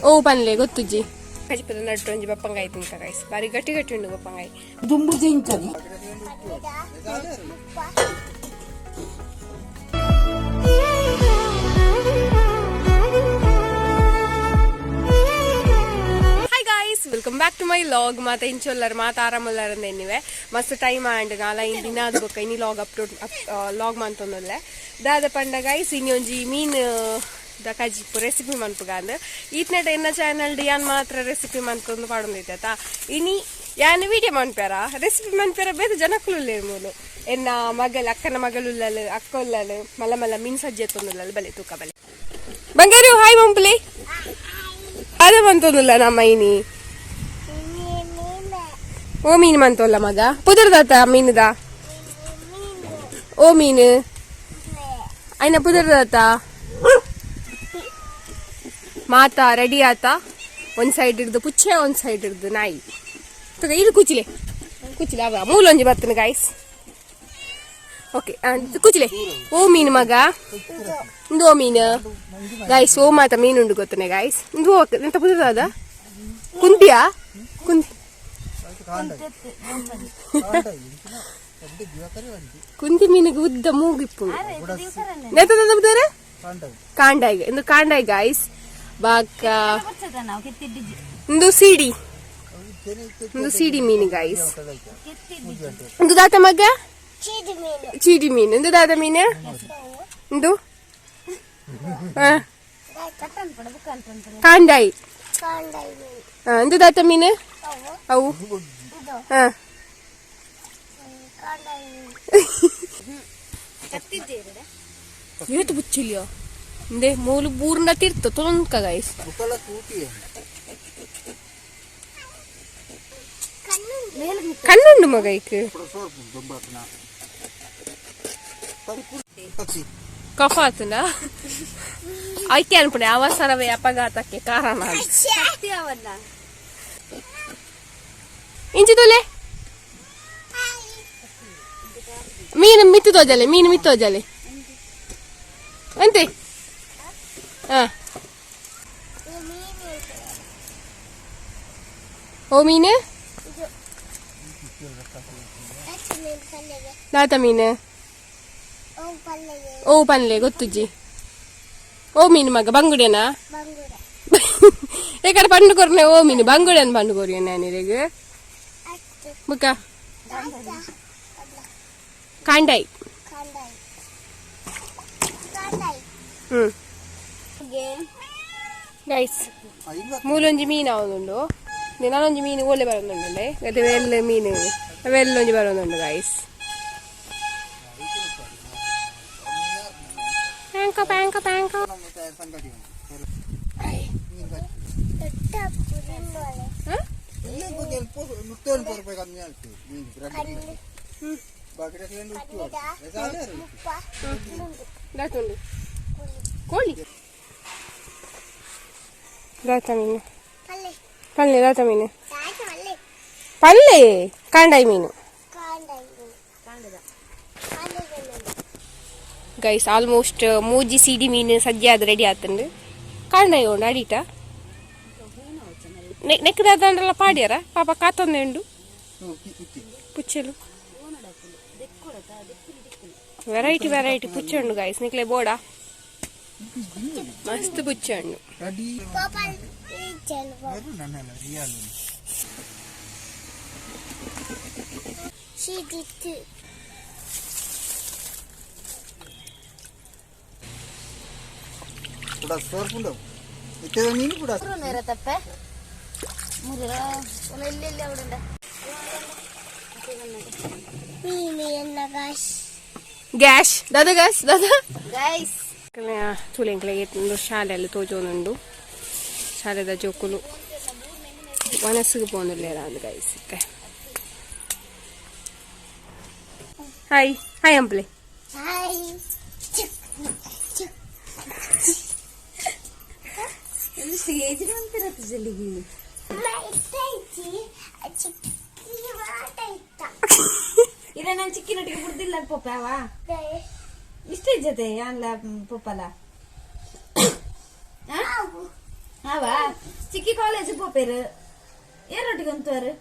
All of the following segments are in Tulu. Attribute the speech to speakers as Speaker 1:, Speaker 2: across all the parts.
Speaker 1: ಓ ಪನ್ಲೆ ಗೊತ್ತುಜ್ಜಿ. ಕಜಿಪದ ನಟ್ಟು ಒಂಜಿ ಬಪ್ಪಂಗಾಯಿ ತಿನ್ಕ ಗೈಸ್. ಬಾರಿ ಗಟ್ಟಿ ಗಟ್ಟಿ ಉಂಡು ಬಪ್ಪಂಗಾಯಿ.
Speaker 2: ದುಂಬು ಜಿಂಚನೆ.
Speaker 1: Hi guys, welcome back to my vlog. ಮಾತ ಇಂಚೊಲ್ಲರ್ ಮಾತ ಆರಾಮಲ್ಲರ್ ಎನ್ನಿವೆ. ಮಸ್ತ್ ಟೈಮ್ ಆಂಡ್ ನಾಲ ಇನ್ ದಿನ ಅದು ಬೊಕ್ಕ ಇನಿ ಲಾಗ್ ಅಪ್ಲೋಡ್ ಲಾಗ್ ಮಂತೊಂದುಲ್ಲೆ. ದಾದ ಪಂಡ ಗೈಸ್, ಇನಿ ಒಂಜಿ ಮೀನ್ ದ ಕಜಿಪು ರೆಸಿಪಿ ಮನ್ಪುಗಾಂದ್. ಈತ್ನೆಟ ಎನ್ನ ಚಾನಲ್ ಯಾನ್ ಮಾತ್ರ ರೆಸಿಪಿ ಮಂತೊಂದು ಪಾಡೊಂದಿತ್ತ. ಇನಿ ಯಾನ್ ವಿಡಿಯೋ ಮನ್ಪ್ಯಾರ, ರೆಸಿಪಿ ಮನ್ಪ್ಯಾರ ಬೇತೆ ಜನಕುಲು ಮೂಲು. ಎನ್ನ ಮಗಲ್, ಅಕ್ಕನ ಮಗಲುಲ್ಲಲು, ಅಕ್ಕ ಉಲ್ಲಲು, ಮಲ್ಲ ಮಲ್ಲ ಮೀನ್ ಸಜ್ಜೆ ತೊಂದುಲ್ಲಲು. ಬಲೆ ತೂಕ ಬಲೆ ಬಂಗಾರು. ಹಾಯ್ ಮಂಪುಲೆ. ಅದ ಮಂತೊಂದುಲ್ಲ ನಮ್ಮ ಇನಿ. ಓ ಮೀನು ಮಂತೊಲ್ಲ ಮಗ? ಪುದರ್ದಾತ ಮೀನುದ? ಓ ಮೀನು ಐನ ಪುದರ್ದಾತ? ಮಾತಾ ರೆಡಿ ಆತ. ಒಂದ್ ಸೈಡ್ ಹಿಡ್ದು ಪುಚ್ಚೆ, ಒಂದ್ ಸೈಡ್ ಹಿಡ್ದು ನಾಯಿ. ತಗ ಇದು ಕುಚಿಲೆ ಕುಚಿಲೆ ಅವ ಮೂಲೊಂಜಿ ಬರ್ತನ ಗಾಯ್ಸ್. ಓಕೆ, ಕುಚಿಲೆ. ಓ ಮೀನು ಮಗ? ಇಂದು ಓ ಮೀನು ಗಾಯ್ಸ್? ಓ ಮಾತ ಮೀನುಂಡು ಗೊತ್ತನೆ ಗಾಯ್ಸ್. ಇಂದು ಎಂತ ಪುದರ್ದಾದ? ಕುಂತಿಯಾ? ಕುಂತಿ, ಕುಂತಿ ಮೀನಿಗೆ ಉದ್ದ ಮೂಗಿಪ್ಪು. ನೆತ್ತದ ಕಾಂಡಾಯಿ. ಇಂದು ಕಾಂಡಾಯಿ ಗಾಯ್ಸ್. ಬಾಕ ಇಂದು ಸಿಡಿ, ಇಂದು ಸಿಡಿ ಮೀನು ಗಾಯ್ಸ್. ಇಂದು ದಾತ ಮಗ? ಚೀಡಿ ಮೀನು. ಇಂದು ದಾದ ಮೀನು? ಇಂದು ಕಾಂಡಾಯಿ. ಇಂದು ದಾತ ಮೀನು ಅವು? ಹಾ, ಏತು ಬುಚ್ಚಿಲಿಯೋ ಇಂದೆ ಮೂಲು ಬೂರ್ನ ತೀರ್ಥ ತೊಂಕ ಗಾಯ್ಸ್. ಕಣ್ಣುಂಡು ಮಗ ಐಕ್. ಕಫ ಆತನ ಐಕೆ ಅನ್ಪುಣೆ ಅವಸರವೇ ಅಪಘಾತಕ್ಕೆ ಕಾರಣ. ಇಂಚಿ ತೋಲೆ ಮೀನು ಮಿತ್ತು ತೋಜಲೆ, ಮೀನು ಮಿತ್ತು ತೋಜಲೆ ಅಂತೆ. ಹಾ, ಓ ಮೀನು? ದಾತ ಮೀನು? ಓ ಪನ್ಲೆ ಗೊತ್ತುಜ್ಜಿ. ಓ ಮೀನು ಮಗ? ಬಂಗುಡೆನಾ? ಏಕಡೆ ಪಂಡು ಕೊರ್ನೆ. ಓ ಮೀನು? ಬಂಗುಡೆನ್ ಪಂಡು ಕೊರಿಯ ನಾನಿರೆಗ್. ಬುಕ್ಕ ಕಾಂಡಾಯಿ. ಹ್ಮ್ ಗೈಸ್, ಮೂಲೊಂಜಿ ಮೀನು ಆವೊಂದುಂಡು. ನಾನೊಂಜಿ ಮೀನು ಓಲೆ ಬರೋದುಂಡು. ಅದೇ ವೆಲ್ಲ ಮೀನು ಅವೆಲ್ಲೊಂಜಿ ಬರೋದುಂಡು ಗೈಸ್. ಪ್ಯಾಂಕ ಪ್ಯಾಂಕ ಪ್ಯಾಂಕ. ದಾತುಂಡು ಕೋಳಿ. ದಾತ ಮೀನು ಪಲ್ಲೆ? ದಾತ ಮೀನು ಪಲ್ಲೆ? ಕಾಂಡಾಯಿ ಮೀನು ಗೈಸ್. ಆಲ್ಮೋಸ್ಟ್ ಮೂಜಿ ಸಿಡಿ ಮೀನು ಸಜ್ಜೆ ಆದ್ ರೆಡಿ ಆತಂಡು. ಕಾಂಡಾಯಿ ಉಂಡು ಅಡಿಟ. ನೆಕ್ದಾದಂಡ್ರಲ್ಲ ಪಾಡ್ಯಾರ ಪಾಪ ಕಾತೊಂದೆ ಉಂಡು. ಪುಚ್ಚಲು ವೆರೈಟಿ ವೆರೈಟಿ ಪುಚ್ಚೆ ಉಂಡು ಗಾಯ್ಸ್. ನಿಕ್ಲೆ ಬೋಡ? ಮಸ್ತ್ ಪುಚ್ಚೆ ಉಂಡು.
Speaker 3: ತಪ್ಪೆ അവിടെ.
Speaker 1: ಗ್ಯಾಶ್ ದಾದಾ? ಗ್ಯಾಸ್ ದಾದಾ?
Speaker 3: ಗೈಸ್.
Speaker 1: ತೂಲೆಂಕ್ಲೆ ಶಾಲೆಯಲ್ಲಿ ತೋಜೊಂದುಂಡು. ಶಾಲೆದ ಜೋಕುಲು ವನಸ್ಸಿಗೆ ಪೋಂದುಲ್ಲೇರ ಅಂದ್ ಗೈಸ್ ಇತ್ತೆ. ಹಾಯ್ ಹಾಯ್ ಅಂಪ್ಲೆ.
Speaker 3: ಸ್ಟೇಜ್ ಅಂತಿರತ್ತೆ ಜಲ್ಲಿಗೆ. ಇರ, ನಾನು ಚಿಕ್ಕಿನೊಟ್ಟಿಗೆ ಬಿಡ್ದಿಲ್ಲ ಪೋಪಾವ. ಇಷ್ಟ ಇಜ್ಜತೆ ಯಾನ್ಲ ಪೊಪ್ಪಲ ಆವಾ ಚಿಕ್ಕಿ ಕಾಲೇಜ್ ಪೋಪೇರು ಏರೊಟ್ಟಿಗೆ ಒಂತುವರು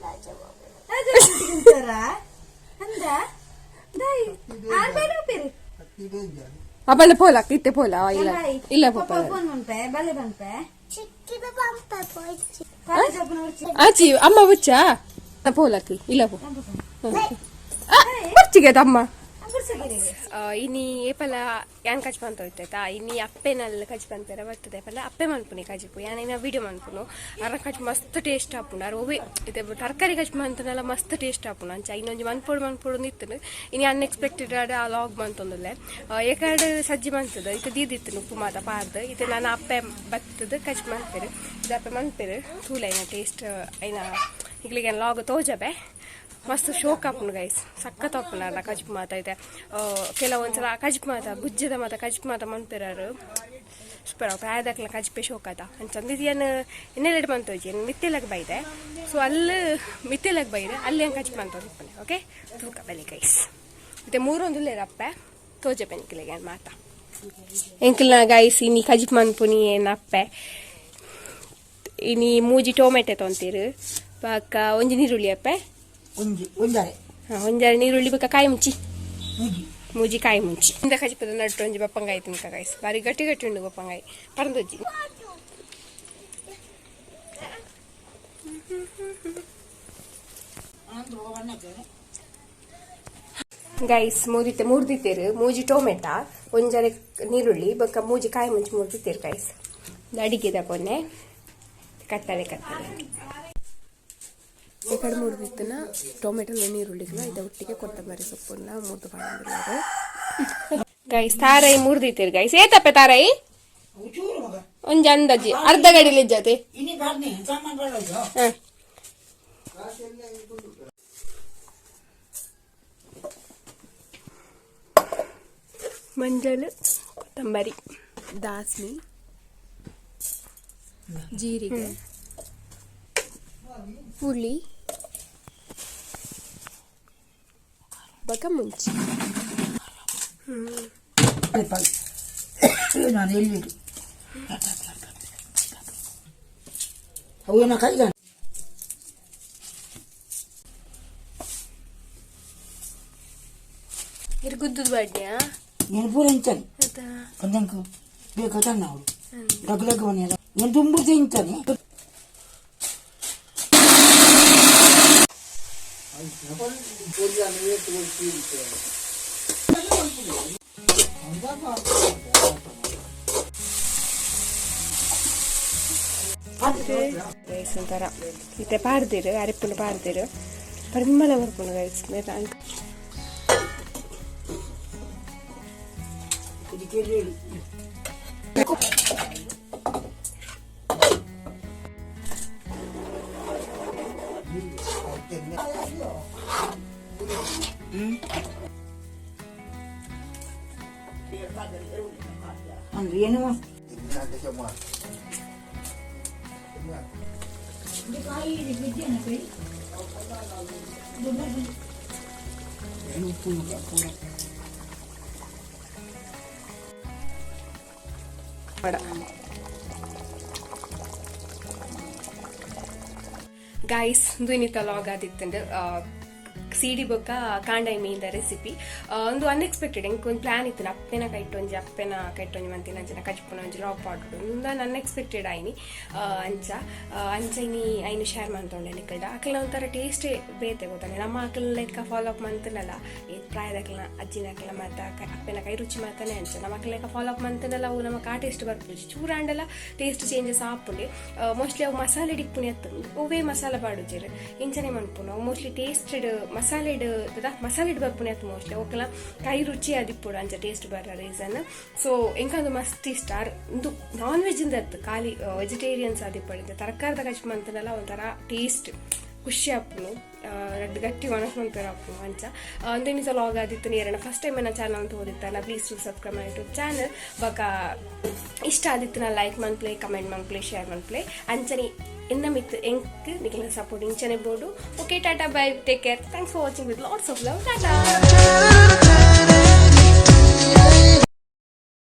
Speaker 3: ರಾಜ ಅಂದ ದಾಯಿ ಆರ್ ಬೇಡ ಪೋಪೇರು.
Speaker 1: ಅಪ್ಪನ ಪೋಲ ಇತ್ತೆ ಪೋಲ ಇಲ್ಲ ಇಲ್ಲ ಪಪ್ಪ.
Speaker 3: ಫೋನ್ ಮನ್ಪೆ ಬಲೆ ಪನ್ಪೆ ಕಾಲೇಜ್ ಓಪನ್.
Speaker 1: ಆಚಿ ಅಮ್ಮ ಬುಚ್ಚ ಪೋಲಕ್ಕೆ ಇಲ್ಲ ಪೋ ಬರ್ಚಿಗೆ ಅಮ್ಮ. ಇನಿ ಏಪಲ ಯಾನ್ ಕಜ್ ಪಂತ ಹೋಯ್ತಾಯ್ತಾ. ಇನಿ ಅಪ್ಪೆನಲ್ಲಿ ಕಜ್ ಪಂಪೆರ ಬರ್ತದೆ ಪಂಡ ಅಪ್ಪೆ ಮನ್ಪುನಿ ಕಜಿಪು. ಯಾನ್ ಇನ್ನ ವಿಡಿಯೋ ಮನ್ಪುನು. ಅರ ಕಜ್ ಮಸ್ತ್ ಟೇಸ್ಟ್ ಆಪುಂಡು. ಅರ ಒಬ್ಬೆ ಇತ್ತೆ ತರಕಾರಿ ಕಜ್ ಮಂತನೆಲ್ಲ ಮಸ್ತ್ ಟೇಸ್ಟ್ ಆಪುಂಡು. ಅಂಚ ಇನ್ನೊಂಜಿ ಮನ್ಪೊಡು ಮನ್ಪೊಡು ನಿತ್ತುನು. ಇನಿ ಅನ್ಎಕ್ಸ್ಪೆಕ್ಟೆಡ್ ಆಡ್ ಆ ಲಾಗ್ ಮಂತೊಂದುಲ್ಲೆ. ಏಕಾಡ್ ಸಜ್ಜಿ ಮಂತದ ಇತ್ತೆ ದೀದಿತ್ತುನು ಉಪ್ಪು ಮಾತ ಪಾರ್ದು. ಇತ್ತೆ ನಾನು ಅಪ್ಪೆ ಬತ್ತದ ಕಜ್ ಮನ್ಪೆರು. ಇದು ಅಪ್ಪೆ ಮನ್ಪೆರು ತೂಲೆ ಐನ ಟೇಸ್ಟ್ ಐನ ಇಗ್ಲಿಗೆ ಲಾಗ್ ತೋಜಬೆ. ಮಸ್ತ್ ಶೋಕ್ ಆಪುಂಡು ಗೈಸ್, ಸಖತ್ ಆಪುಂಡು ಅರ್ನ ಕಜಿಪು ಮಾತ. ಇದೆ ಕೆಲವೊಂದ್ಸಲ ಕಜಿಪು ಮಾತ ಬುಜ್ಜದ ಮಾತ ಕಜಿಪು ಮಾತ ಮನ್ಪೆರಾರು ಸೂಪರ್. ಪ್ರಾಯದಕ್ಲ ಕಜಿಪೆ ಶೋಕ್ ಆತ ಅಂಚಂದು. ಏನು ಎನ್ನೆಲೆಡ್ ಮಂತೋಜಿ ಮಿತ್ತೆಲಗ್ ಬೈದೆ. ಸೊ ಅಲ್ಲಿ ಮಿತ್ತೆಲಗ್ ಬೈದೆ, ಅಲ್ಲಿ ಹೆಂಗೆ ಕಜಿಪು ಮಂತೋದು ಇಪ್ಪನೆ. ಓಕೆ, ತೂಕ ಬಲೆ ಗೈಸ್. ಮತ್ತೆ ಮೂರೊಂದು ಅಪ್ಪೆ ತೋಜೆ ನಿಕ್ಲೆಗೆ ಮಾತ ಎಂಕಲ್ನ ಗೈಸ್. ಇನಿ ಕಜಿಪು ಮನ್ಪುನಿ ಏನ್ ಅಪ್ಪೆ. ಇನಿ ಮೂಜಿ ಟೊಮೆಟೊ ತೊಂತೀರು, ಬಾಕ ಒಂಜಿ ನೀರುಳ್ಳಿ ಅಪ್ಪೆ.
Speaker 2: ಒಂಜಿ ಒಂಜಾರೆ.
Speaker 1: ಹಾ, ಒಂಜಾರೆ ನೀರುಳ್ಳಿ ಬೊಕ್ಕ ಕಾಯಿ ಮುಂಚಿ.
Speaker 2: ಮೂಜಿ.
Speaker 1: ಮೂಜಿ ಕಾಯಿ ಮುಂಚಿ. ಇಂದ ಕಜಿಪದ ನಟ್ಟು ಒಂಜಿ ಬಪ್ಪಂಗಾಯಿ ತಿನ್ಕ ಗೈಸ್. ಬಾರಿ ಗಟ್ಟಿ ಗಟ್ಟಿ ಉಂಡು ಬಪ್ಪಂಗಾಯಿ ಪರಂದೊಜ್ಜಿ. ಗೈಸ್, ಮೂದಿತ್ತೆ ಮುರ್ದಿತ್ತೇರು ಮೂಜಿ ಟೊಮೆಟೊ, ಒಂಜಾರೆ ನೀರುಳ್ಳಿ ಬೊಕ್ಕ ಮೂಜಿ ಕಾಯಿ ಮುಂಚಿ ಮುರ್ದಿತ್ತೇರು ಗೈಸ್. ಅಡಿಗೆದ ಪೊನ್ನೆ ಕತ್ತಲೆ ಕತ್ತಲೆ ಈ ಕಡೆ ಮುರ್ದಿತ್ತನ ಟೊಮೆಟೊ ನೀರುಳ್ಳಿಗಳ ಇದ ಒಟ್ಟಿಗೆ ಕೊತ್ತಂಬರಿ ಸೊಪ್ಪನ್ನ ಮುರ್ದು ಪಾಡಂದಿಲ್ಲಾರು ಗೈಸ್. ತಾರೈ ಮುರ್ದಿತ್ತೀರಿ ಗೈಸ್. ಏತಪ್ಪೆ ತಾರೈ?
Speaker 2: ಚೂರು ಮಗ.
Speaker 1: ಒಂಜಿ ಅಂದಾಜಿ ಅರ್ಧ ಗಡಿಲಿ ಜೊತೆ.
Speaker 2: ಇನಿ ಬಾರ್ನಿ ಸಾಮಾನು ಬೇಡ.
Speaker 1: ಹ. ಮಂಜಲ್, ಕೊತ್ತಂಬರಿ,
Speaker 4: ದಾಸ್ಮಿ, ಜೀರಿಗೆ,
Speaker 1: ಹುಳಿ ಬಕ ಮುಂಚಿ.
Speaker 2: ನಾನು ಎಲ್ಲಿ ಅವು ಕೈಗ.
Speaker 1: ಇರ್ ಗುದ್ದುದು ಬಡ್ಡ್ಯಾ?
Speaker 2: నేను ಪೂರ ಇಂಚಾನೆ ಒಂದಂಕು ಬೇಕು ತನ್ನ ಅವಳು ಲಗ್ ಲಗ್ ಮನೆಯಲ್ಲ నేను ದುಂಬು ತಿಂತಾನೆ.
Speaker 1: ಗೈಸ್, ಒಂಥರ ಇತ್ತೆ ಪಾಡ್ದಿರು ಅರಿಪುನ ಪಾಡ್ದಿರು ಪರಿಮಳ ಬರ್ಪುಂಡು ಗೈಸ್.
Speaker 2: ಇದಕ್ಕೆ ಹೇಳಿ. ಅಂದ್ರೆ ಏನು?
Speaker 1: ಗೈಸ್, ದುನಿತ ಲಾಗ್ ಆದಿತ್ತಂಡು ಸೀಡಿ ಬೊಕ್ಕ ಕಾಂಡೈ ಮೀನ್ದ ರೆಸಿಪಿ. ಒಂದು ಅನ್ಎಕ್ಸ್ಪೆಕ್ಟೆಡ್ ಎಂಕ್ ಒಂದು ಪ್ಲಾನ್ ಇತ್ತು. ಅಪ್ಪೆನ ಕೈಟೊಂಜಿ ಅಪ್ಪೆನ ಕೈಟೊಂಜಿ ಮಂತಿನ ಅಂಚಿನ ಕಜಿಪುನ ಒಂಜಿ ಲಾಗ್ ಪಾಡ್ಡು. ಉಂದು ಅನ್ಎಕ್ಸ್ಪೆಕ್ಟೆಡ್ ಆಯ್ನಿ. ಅಂಚ ಅಂಚ ಇನಿ ಐನು ಶೇರ್ ಮಂತೊಂಡೆ ನಿಕಲ್ಡ. ಅಕಲ್ನ ಒಂಥರ ಟೇಸ್ಟೇ ಬೇತೆ ಗೊತ್ತಾನೆ. ನಮ್ಮ ಅಕಲ್ ಲೆಕ್ಕ ಫಾಲೋ ಅಪ್ ಮಂತನಲ್ಲ ಈ ಪ್ರಾಯದಕ್ಲನ ಅಜ್ಜಿನ ಅಕಲ್ನ ಮಾತ ಅಪ್ಪೆನ ಕೈ ರುಚಿ ಮಾತಾನೆ. ಅಂಚ ನಮ್ಮ ಅಕಲ್ ಲೆಕ್ಕ ಫಾಲೋ ಅಪ್ ಮಂತನಲ್ಲ, ಅವು ನಮಕ್ ಆ ಟೇಸ್ಟ್ ಬರ್ಪುಜಿ. ಚೂರಾಂಡಲ ಟೇಸ್ಟ್ ಚೇಂಜಸ್ ಆಪುಂಡೆ. ಮೋಸ್ಟ್ಲಿ ಅವು ಮಸಾಲೆ ಡಿಪ್ಪುನಿ ಅತ್ತು, ಒವ್ವೇ ಮಸಾಲೆ ಪಾಡುಜೆರ್, ಇಂಚನೆ ಮನ್ಪುನು. ಅವು ಮೋಸ್ಟ್ಲಿ ಟೇಸ್ಟೆಡ್ ಮಸಾಲೆಡ್ ಮಸಾಲೆಡ್ ಬರ್ಪುನಿ ಅತ್ತು. ಮೋಸ್ಟ್ಲಿ ಅವಕ್ಕೆಲ್ಲ ಕೈ ರುಚಿ ಆದಿಪ್ಪುಡು, ಅಂಚ ಟೇಸ್ಟ್ ಬರ ರೀಸನ್. ಸೊ ಎಂಕಂದು ಮಸ್ತ್ ಇಷ್ಟ. ಉಂದು ನಾನ್ ವೆಜ್ ಇಂದ ಅತ್ತು, ಖಾಲಿ ವೆಜಿಟೇರಿಯನ್ಸ್ ಆದಿಪ್ಪಡು. ತರಕಾರಿದ ಕಜ್ಪು ಮಂತನಲ್ಲ ಒಂಥರ ಟೇಸ್ಟ್ ಖುಷಿ ಆಪುನು. ರಡ್ಡ್ ಗಟ್ಟಿ ಒಣಸ್ ಮನ್ಪೆರ ಆಪುನು ಅಂಚ. ಒಂದು ಲಾಗ್ ಆದಿತ್ತು. ನೀರನ್ನ ಫಸ್ಟ್ ಟೈಮ್ ನನ್ನ ಚಾನಲ್ ಅಂತ ಓದಿತ್ತಲ್ಲ, please to subscribe my YouTube channel. ಬೊಕ ಇಷ್ಟ ಆದಿತ್ತು ನಾ ಲೈಕ್ ಮನ್ಪ್ಲೆ, ಕಮೆಂಟ್ ಮನ್ಪ್ಲೆ, ಶೇರ್ ಮನ್ಪ್ಲೆ. ಅಂಚನೆ ಎನ್ನ ಮಿತ್ ಎಂಕ್ ನಿಕ್ಲೆನ ಸಪೋರ್ಟ್ ಇಂಚನೆ ಬೋಡು. Okay, tata, bye, take care, thanks for watching, with lots of love, tata.